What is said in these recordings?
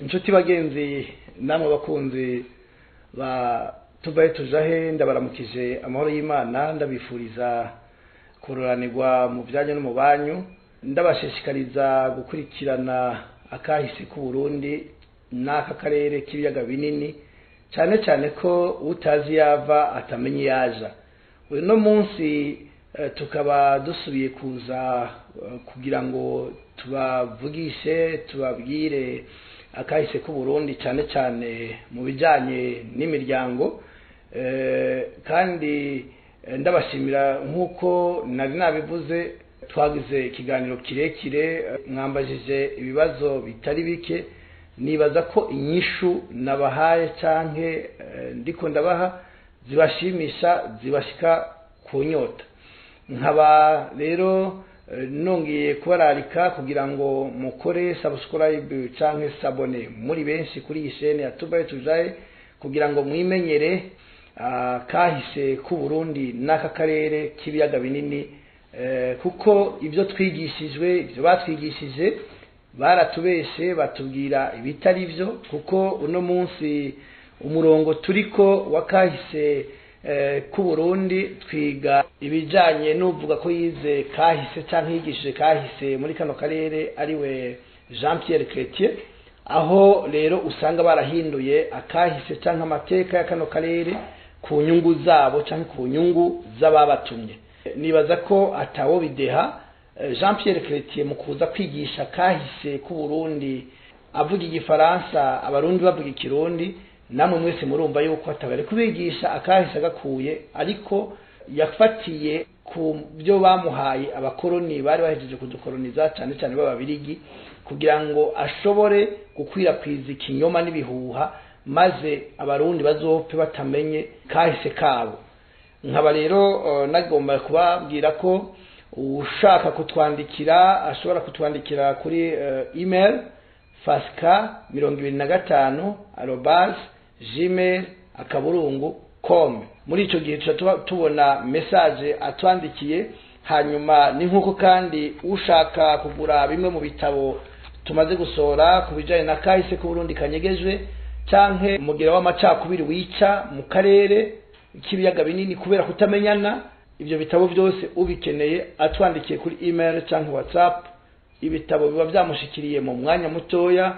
Inshuti bagenzi namwe bakunzi ba Tuvahe Tujahe, ndabaramukije amahoro y'Imana, ndabifuriza kuroranirwa mu byanyu no mu banyu, ndabashishikariza gukurikirana akahise k'u Burundi n'aka karere k'ibiyaga binini, cyane cyane ko utazi yava atamenya iyaja. Uyu munsi tukaba dusubiye kuza kugira ngo tubavugishe, tubabwire akahise k'u Burundi, cyane cyane mu bijyanye n'imiryango. Kandi ndabashimira, nk'uko nari nabivuze, twagize ikiganiro kirekire, mwambajije ibibazo bitari bike. Nibaza ko inyishu nabahaye canke ndiko ndabaha zibashimisha, zibashika ku nyota. Nkaba rero nongeye kubararika kugira ngo mukore subscribe canke s'abonner muri benshi kuri iyi chaîne ya Tuvahe Tujahe, kugira ngo mwimenyere kahise k'u Burundi n'aka karere k'ibiyaga binini, kuko ibyo twigishijwe, ibyo batwigishije, baratubeshe, batubwira ibitari byo. Kuko uno munsi umurongo turiko wa kahise k'u Burundi, twiga ibijanye n'uvuga ko yize kahise canke yigishije kahise muri kano karere, ariwe Jean Pierre Chrétien, aho rero usanga barahinduye akahise canke amateka ya kano karere ku nyungu zabo canke ku nyungu z'ababatumye. Nibaza ko atawo bideha, Jean Pierre Chrétien mu kuza kwigisha kahise k'u Burundi avuga igifaransa, abarundi bavuga ikirundi, namwe mwese murumva yuko atabari kubigisha akahise agakuye, ariko yafatiye ku byo bamuhaye abakoroni bari bahejeje kudukoroniza, cyane cyane b'ababirigi, kugira ngo ashobore gukwirakwiza ikinyoma n'ibihuha, maze abarundi bazopfe batamenye kahise kabo. Nkaba rero nagomba kubabwira ko ushaka kutwandikira ashobora kutwandikira kuri email fasika25@gmail.com. Muri icyo gihe tuba tubona message atwandikiye. Hanyuma ni nk'uko kandi ushaka kugura bimwe mu bitabo tumaze gusohora ku bijyanye na kahise k'Uburundi kanyegejwe, canke umugira w'amacakubiri wica mu karere k'ibiyaga binini kubera kutamenyana, ibyo bitabo byose ubikeneye atwandikiye kuri email canke WhatsApp, ibitabo biba byamushikiriye mu mwanya mutoya.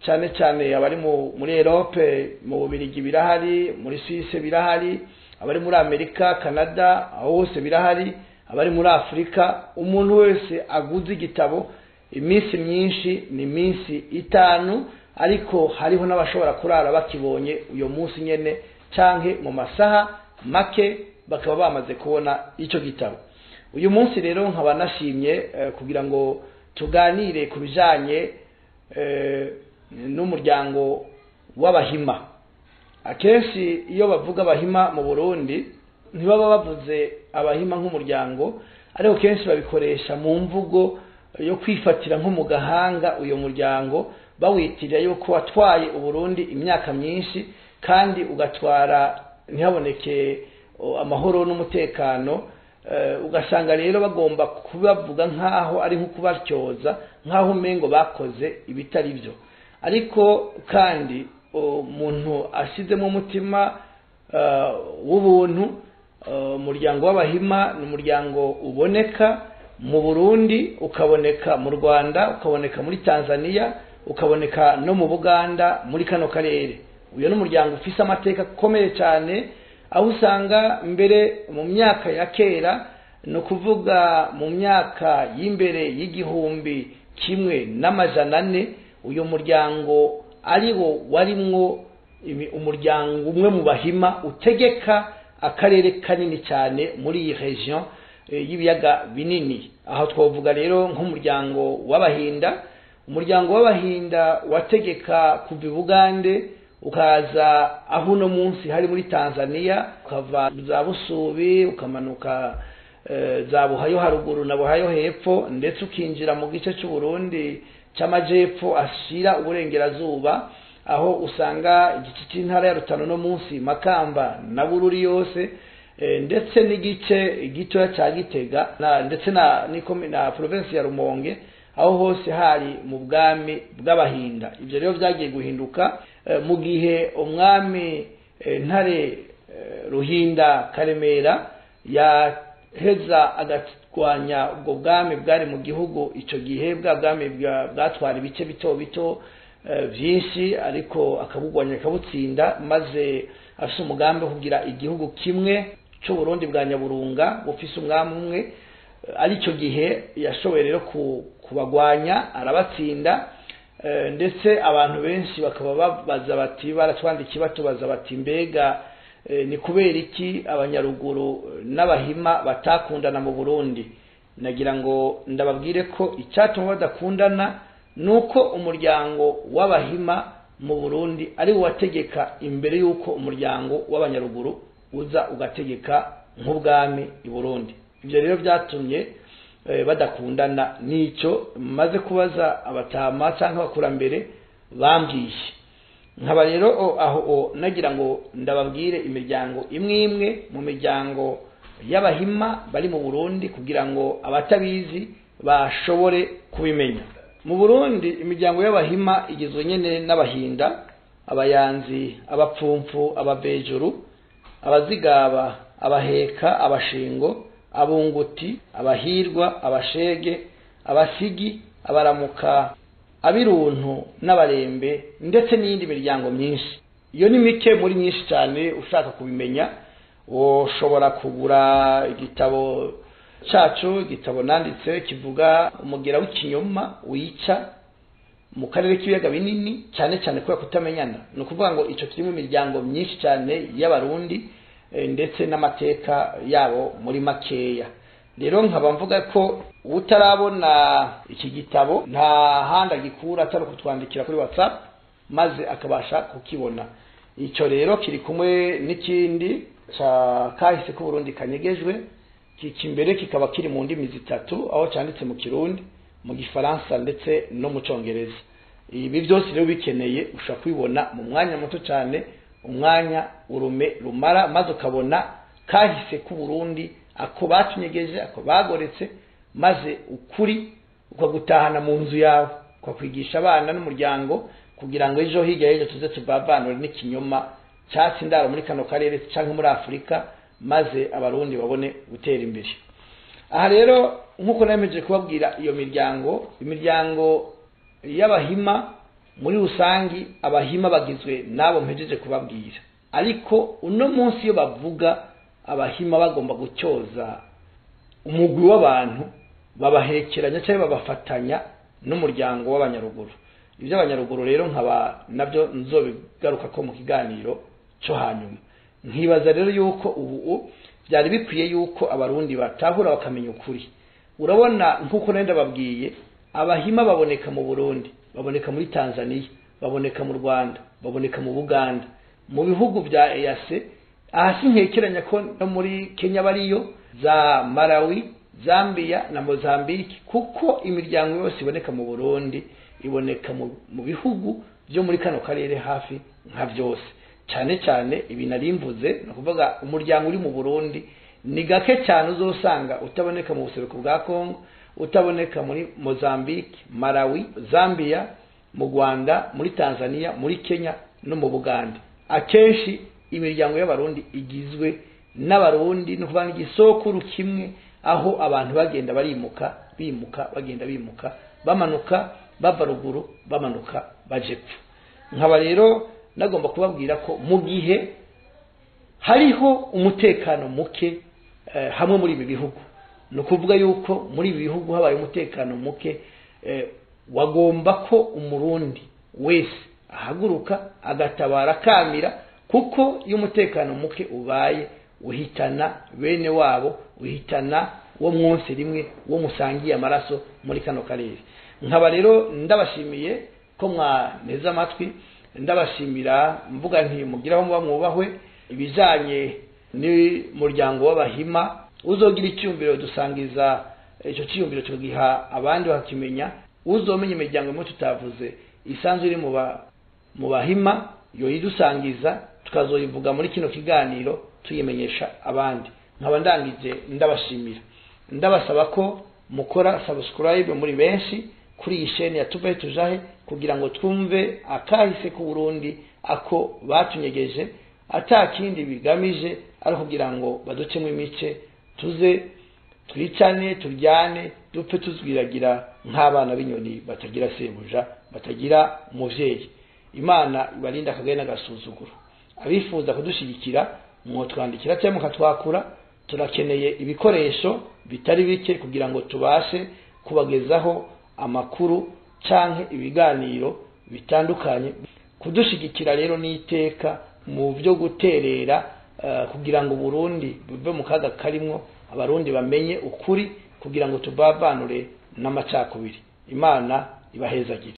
Cyane cyane abari muri Europe, mu Bubirigi birahari, muri Suisse birahari, abari muri Amerika, Canada, aho hose birahari, abari muri Afrika. Umuntu wese aguze igitabo, iminsi myinshi ni iminsi 5, ariko hariho n'abashobora kurara bakibonye uyo munsi nyene canke mu masaha make bakaba bamaze kubona ico gitabo. Uyu munsi rero nkaba nashimye kugira ngo tuganire ku bijanye n'umuryango w'abahima. Akenshi iyo bavuga abahima mu Burundi ntibaba bavuze abahima nk'umuryango, ariko kenshi babikoresha mu mvugo yo kwifatira nko mu gahanga uyo muryango, bawitirira yuko watwaye Uburundi imyaka myinshi kandi ugatwara ntihaboneke amahoro n'umutekano. Ugasanga rero bagomba kubavuga nk'aho ari nko kubatyoza, nk'aho umengo bakoze ibitari byo. Ariko kandi umuntu ashyizemo umutima w'ubuntu, umuryango w'abahima ni umuryango uboneka mu Burundi, ukaboneka mu Rwanda, ukaboneka muri Tanzania, ukaboneka no mu Buganda, muri kano karere. Uyu ni umuryango ufise amateka akomeye cyane, aho usanga mbere mu myaka ya kera, ni ukuvuga mu myaka y'imbere y'1400, uyu muryango ariwo warimwo umuryango umwe mu bahima utegeka akarere kanini cyane muri iyi region y'ibiyaga binini. Aho twavuga rero nk'umuryango w'abahinda. Umuryango w'abahinda wategeka kuva i Bugande ukaza aho uno munsi hari muri Tanzania, ukava za Busubi, ukamanuka za Buhayo haruguru na Buhayo hepfo, ndetse ukinjira mu gice cy'u Burundi cy'amajepfo ashira uburengerazuba, aho usanga igice cy'intara ya Rutana no munsi, Makamba na Bururi yose, ndetse n'igice gitoya cya Gitega ndetse na province ya Rumonge. Aho hose hari mu bwami bw'Abahinda. Ibyo rero byagiye guhinduka mu gihe umwami Ntare Ruhinda Karemera yaheza agatwanya ubwo bwami bwari mu gihugu icyo gihe, bwa bwami bwatwara ibice bito bito byinshi, ariko akabugwanya akabutsinda, maze afise umugambi wo kugira igihugu kimwe cy'u Burundi bwa Nyaburunga bufise umwami umwe. Aricyo gihe yashoboye rero kubagwanya arabatsinda, ndetse abantu benshi bakaba babaza bati, baratwandikiye batubaza bati mbega ni kubera iki Abanyaruguru n'Abahima batakundana mu Burundi? Nagira ngo ndababwire ko icyatuma badakundana nuko umuryango w'Abahima mu Burundi ari wategeka imbere y'uko umuryango w'Abanyaruguru uza ugategeka nk'ubwami i Burundi. Ibyo rero byatumye badakundana. Nicyo maze kubaza abatama cyangwa abakurambere bambwiye. Nkaba rero aho nagira ngo ndababwire imiryango imwe imwe mu miryango y'Abahima bari mu Burundi, kugira ngo abatabizi bashobore kubimenya. Mu Burundi imiryango y'Abahima igizwe nyene n'Abahinda, Abayanzi, Abapfumfu, Abavejuru, Abazigaba, Abaheka, Abashingo, Abunguti, Abahirwa, Abashege, Abasigi, Abaramuka, Abiruntu n'Abarembe, ndetse n'iyindi miryango myinshi. Iyo ni mike muri myinshi cyane. Ushaka kubimenya ushobora kugura igitabo cyacu, igitabo nanditse kivuga umugera w'ikinyoma wica mu karere k'ibiyaga binini, cyane cyane kubera kutamenyana. Ni ukuvuga ngo icyo kirimo imiryango myinshi cyane y'Abarundi ndetse n'amateka yabo muri makeya. Rero nkaba mvuga ko utarabona iki gitabo nta handi agikura atari kutwandikira kuri WhatsApp, maze akabasha kukibona. Icyo rero kiri kumwe n'ikindi ca kahise k'u Burundi kanyegejwe, kiki imbere kikaba kiri mu ndimi zitatu, aho cyanditse mu Kirundi, mu Gifaransa ndetse no mu Congereza. Ibi byose rero bikeneye ushobora kubibona mu mwanya muto cyane, umwanya urume rumara, maze ukabona kahise k'u Burundi, ako batunyegeje, ako bagoretse, maze ukuri ukagutahana mu nzu yawe, ukakwigisha abana n'umuryango, kugira ngo ejo hirya y'ejo tuze tubavanure n'ikinyoma cyatsi indaro muri kano karere cyangwa muri Afurika, maze Abarundi babone gutera imbere. Aha rero nk'uko nemeje kubabwira iyo miryango, imiryango y'Abahima muri rusangi, Abahima bagizwe n'abo mpejeje kubabwira. Ariko uno munsi iyo bavuga Abahima bagomba gucyoza umugwi w'abantu, babahekeranya cyangwa babafatanya n'umuryango w'Abanyaruguru. Ibyo Abanyaruguru rero nkaba nabyo nzobigaruka ko mu kiganiro cyo hanyuma. Nkibaza rero yuko ubu byari bikwiye yuko Abarundi batahura bakamenya ukuri. Urabona nkuko nenda babwiye, Abahima baboneka mu Burundi, baboneka muri Tanzania, baboneka mu Rwanda, baboneka mu Buganda, mu bihugu bya EAC. Aha sinkekeranya ko no muri Kenya bariyo, za Malawi, Zambia na Mozambique, kuko imiryango yose iboneka mu Burundi iboneka mu bihugu byo muri kano karere hafi nka byose. Cyane cyane ibi narimvuze, no kuvuga umuryango uri mu Burundi ni gake cyane uzosanga utaboneka mu buseruko bwa Congo, utaboneka muri Mozambique, Malawi, Zambia, mu Rwanda, muri Tanzania, muri Kenya no mu Buganda. Akenshi imiryango y'Abarundi igizwe n'Abarundi, no kuvuga igisokuru kimwe, aho abantu bagenda barimuka, bimuka, bagenda bimuka, bamanuka bava ruguru, bamanuka bajepfo. Nkaba rero nagomba kubabwira ko mu gihe hariho umutekano muke hamwe muri ibi bihugu, no kuvuga yuko muri ibi bihugu habaye umutekano muke, wagomba ko Umurundi wese ahaguruka agatabara kamira, kuko iyo umutekano muke ubaye uhitana bene wabo, uhitana wo mwonse rimwe, wo musangiye amaraso muri kano karere. Nkaba rero ndabashimiye ko mwaneze amatwi, ndabashimira mvuga nti mugiraho muba mwubahwe. Ibijanye n'umuryango w'Abahima, uzogira icyumviro dusangiza icyo cyumviro tugiha abandi bakimenya. Uzomenya imiryango imwe tutavuze isanzwe iri mu Bahima, yo yidusangiza tukazoyivuga muri kino kiganiro tuyimenyesha abandi. Nkaba ndangije ndabashimira, ndabasaba ko mukora subscribe muri benshi, Kuri iyi sheni ya Tuvahe Tujahe, kugira ngo twumve akahise ku Burundi ako batunyegeje, atakindi bigamije ari kugira ngo baducemo imice, tuze twicane, turyane, dupfe tuzwiragira nk'abana b'inyoni batagira sebuja, batagira umuvyeyi. Imana ibarinda akagaye n'agasuzuguro. Abifuza kudushyigikira mwotwandikira cyangwa mukatwakura. Turakeneye ibikoresho bitari bike kugira ngo tubashe kubagezaho amakuru canke ibiganiro bitandukanye. Kudushigikira rero n'iteka mu byo guterera kugira ngo Burundi buve mu kaga karimwo, Abarundi bamenye ukuri, kugira ngo tubavanure n'amacakubiri. Imana ibahezagire.